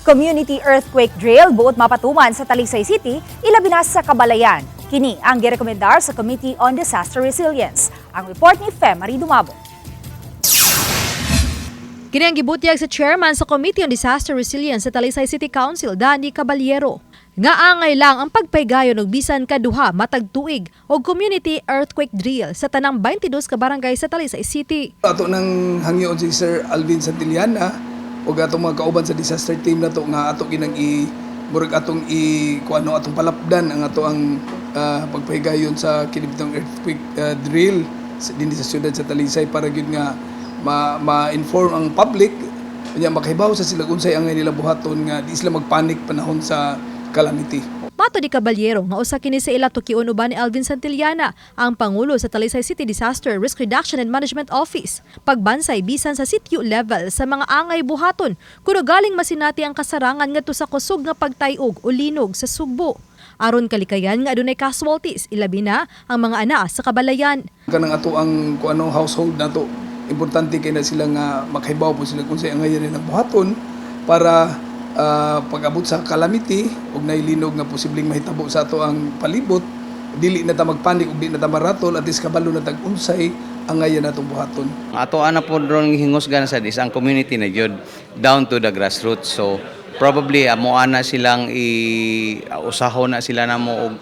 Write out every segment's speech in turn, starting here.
Community earthquake drill buot mapatuman sa Talisay City, ilabi na sa Kabalayan. Kini ang girekomendar sa Committee on Disaster Resilience. Ang report ni Fe Marie Dumabo. Kini ang gibutyag sa chairman sa Committee on Disaster Resilience sa Talisay City Council, Danny Caballero. Nga angay lang ang pagpaygayon og bisan kaduha matag tuig og community earthquake drill sa tanang 22 ka barangay sa Talisay City. Ato nang hangyoon si Sir Alvin Santillana ug atong mga kauban sa disaster team nato nga ato ginang i murag atong i kuano, atong palapdan ang ato ang pagpahigayon sa kinibitong earthquake drill dinhi sa siyudad sa Talisay para gyud nga ma ma-inform ang public unya makahibaw sa sila unsay ang nila buhaton nga di sila magpanic panahon sa calamity. Mato ni Caballero nga usa kini sa ila tukion uban ni Alvin Santillana, ang pangulo sa Talisay City Disaster Risk Reduction and Management Office. Pagbansay bisan sa sitio level sa mga angay buhaton kuno galing masinati ang kasarangan ngadto sa kusog nga pagtayog o linog sa Sugbo. Aron kalikayan nga adunay casualties, ilabi na ang mga ana sa kabalayan. Kanang ato ang kuano, household nato, importante kay na sila nga makahibaw po sila kung unsay angay nilang buhaton para pag-abot sa calamity ug nailinog nga posibleng mahitabo sa ato ang palibot, dili na ta magpanik ug di na ta maratol, at least kabalo na tag unsay angayan natong buhaton. Ato ana po ron gihingusgan sa is ang community na gyud, down to the grassroots. So probably amo ana silang i usahon na sila namo og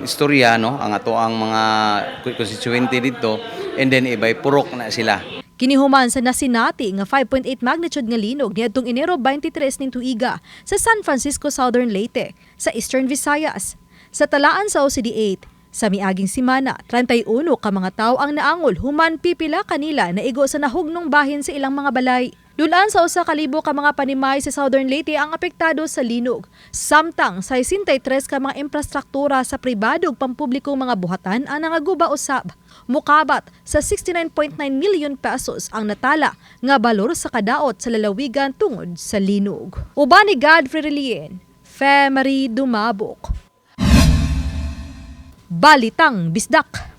istorya, no, ang ato ang mga constituente dito, and then ibay purok na sila. Kinihuman sa nasinati nga 5.8 magnitude nga linog niadtong Enero 23 ning tuiga sa San Francisco, Southern Leyte sa Eastern Visayas. Sa talaan sa OCD 8, sa miaging simana, 31 ka mga tawo ang naangol human pipila kanila naigo sa nahugnong bahin sa ilang mga balay. Dulaan sa 1,000 ka mga panimay sa Southern Leyte ang apektado sa linog. Samtang 63 ka mga infrastruktura sa pribado ug pampublikong mga buhatan ang nangaguba usab. Mukabat sa 69.9 million pesos ang natala nga balor sa kadaot sa lalawigan tungod sa linog. Uban ni Godfrey Relien, Fe Marie Dumabok. Balitang Bisdak.